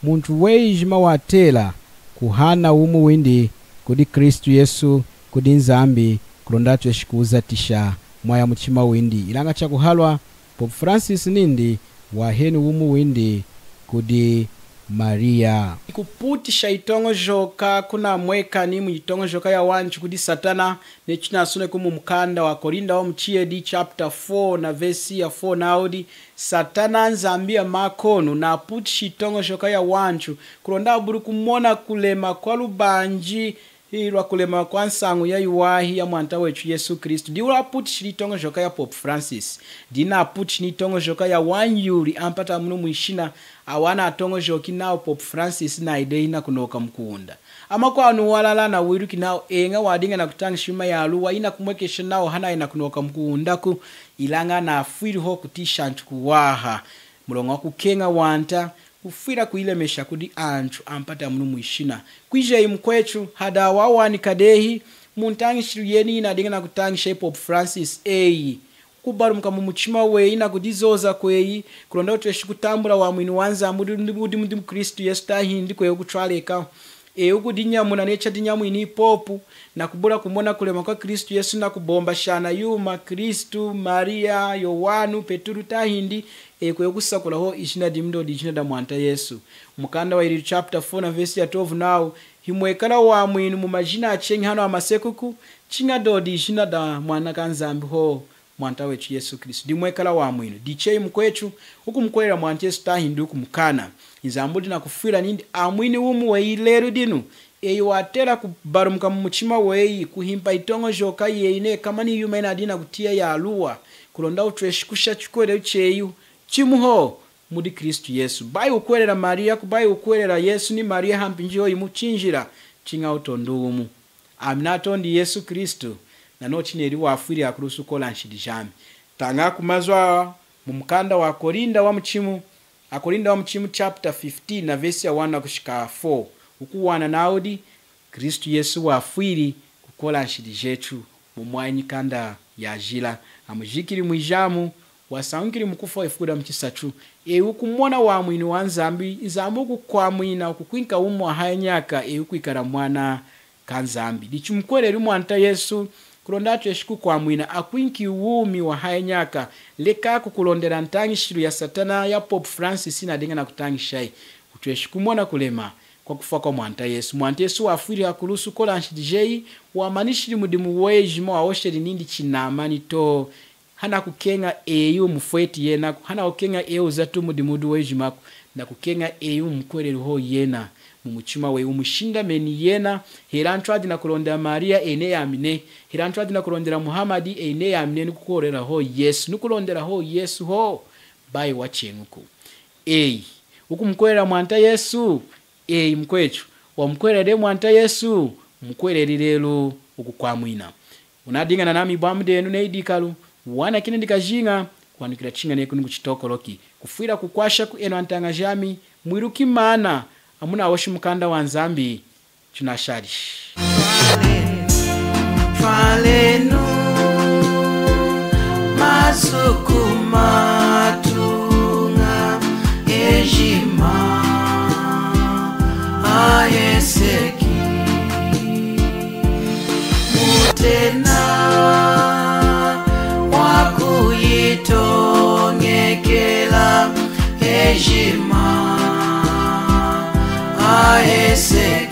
muntu wejima watela kuhana wumi windi kudi Kristu Yesu, kudi Nzambi, kulonda atweshi kuwuzatisha mwaya muchima windi. Ilaña chakuhalwa, Pope Francis nindi waheni wumi windi kudi Maria. Kuputisha yitoñojoka kunamwekani muyitoñojoka yawantu kudi Satana, neyi tunasoneku mumukanda waKorinda wamuchiyedi chapter four na vesi ya four nawudi, Satana nzambi yamakonu naputishi yitoñojoka yawantu kulonda abuli kumona kulema kwalubanji lwakulema kwansañu yayiwahi yaMwanta wetu Yesu Kristu. Diwu aputishili yitoñojoka yaPope Francis. Dinu aputishi niyitoñojoka yawanyuli ampata munu mwishina, awa anatoñojoki nawu Pope Francis nayi dehi nakunoka mukuwunda. Amakwawu walala nawiluki nawu eña wadiña nakutañisha yuma yaluwa yinakumwekesha nawu hanayi nakunoka mukuwundaku, ilaña nafwili hohu kutiyisha antu kuwaha. Muloña wakukeña wanta, kufwila kuyilemesha kudi antu ampata munu mwishina. Kwiji eyi mukwetu, hadaha wawanika dehi muntañishilu yeniyi yinadiña nakutañisha Pope Francis, eyi kubalumuka mumuchima weyi nakudizoza kweyi, kulonda wutweshi kutambula wamwinu waNzambi wudi, wudi, wudi muKristu Yesu tahindi kweyi wukutwalekahu. Eyi wukudinyamuna neyi chadinyamwini Pope, nakubula kumona kulema kwaKristu Yesu nakubombashana yuma, Kristu, Maria, Yowanu, Petulu tahindi, eyi kweyi wukusakula hohu ijina dimu dodi ijina daMwanta Yesu. Mukanda waYililu chapter four na vesi ya twelve nawu, himwekala wamwinu mumajina acheñi hanu hamasekuku, chiña dodi ijina daMwana kaNzambi hohu, Mwanta wetu Yesu Kristu. Dimwekala wamwinu. Dichi eyi mukwetu, wukumukuhwelela Mwanta Yesu tahindi wukumukaana, Nzambi wudi nakufwila nindi amwini wumi weyi lelu dinu. Eyi watela kubalumuka mumuchima weyi, kuhimpa yitoñojoka yeyi neyi komana yuma yinadiña nakutiya yaluwa, kulonda wutweshi kusha chikuhwelelu cheyi chimu hohu mudi Kristu Yesu. Bayi wukuhwelela Maria, kubayi wukuhwelela Yesu niMaria hampinji yoyimu, chinjila, chiña wutondu wumu. Ami natondi Yesu Kristu, nanochu chineli wafwili hakulusu kukola nshidi jami. Tañaku mazu awa mumukanda waKorinda wamuchimu, aKorinda wamuchimu chapter fifteen na vesi ya one kushika four. Wukuwana nawudi, Kristu Yesu wafwili kukola nshidi jetu, mwomwo nyikanda yajila. Amujikili mwijamu, wasañukili mukufwa ifuku damuchisatu. Eyi wukumona wamwinu waNzambi, Nzambi wukukwamwina, wukukwinka wumi wahaya nyaka, eyi wukwikala mwana kaNzambi. Dichi mukuhweleli Mwanta Yesu, kulonda atweshi kukwamwina, akwinki wumi wahaya nyaka. Lekaku kulondela ntañishilu yaSatana yaPope Francis yinadiña nakutañishayi. Wutweshi kumona kulema kwakufwa kwaMwanta Yesu. Mwanta Yesu wafwili hakulusu kukola nshidi jeyi, wamanishili mudimu wejima wahosheli nindi chinamani to. Hanakukeña eyi wumufweti yenaku, hanakukeña eyi wuzati mudimu wudi wejimaku, nakukeña eyi wumukuhweleli hohu yena, mumuchima weyi wumushindameni yena, hela antu adi nakulondela Maria eyi neyamini, hela antu adi nakulondela Muhammad eyi neyamini, nukukuhwelela hohu Yesu, nukulondela hohu Yesu hohu, bayi wacheñuku. Eyi, wukumukuhwelela Mwanta Yesu? Eyi mukwetu, wamukuhweleli Mwanta Yesu? Mukuhweleli lelu, wukukwamwina. Wunadiña nanami ibwambu denu Neidi Kalu, wana kina dikajiña, kwanukila chiña neyi kunu kuChitokoloki. Kufwila kukwashaku enu antaña jami, mwiluki maana, amunahoshi mukanda waNzambi, tunashalishi. Twalenu masuku matuña ejima aheseki. Mutena wakuyitoñekela ejima aheseki.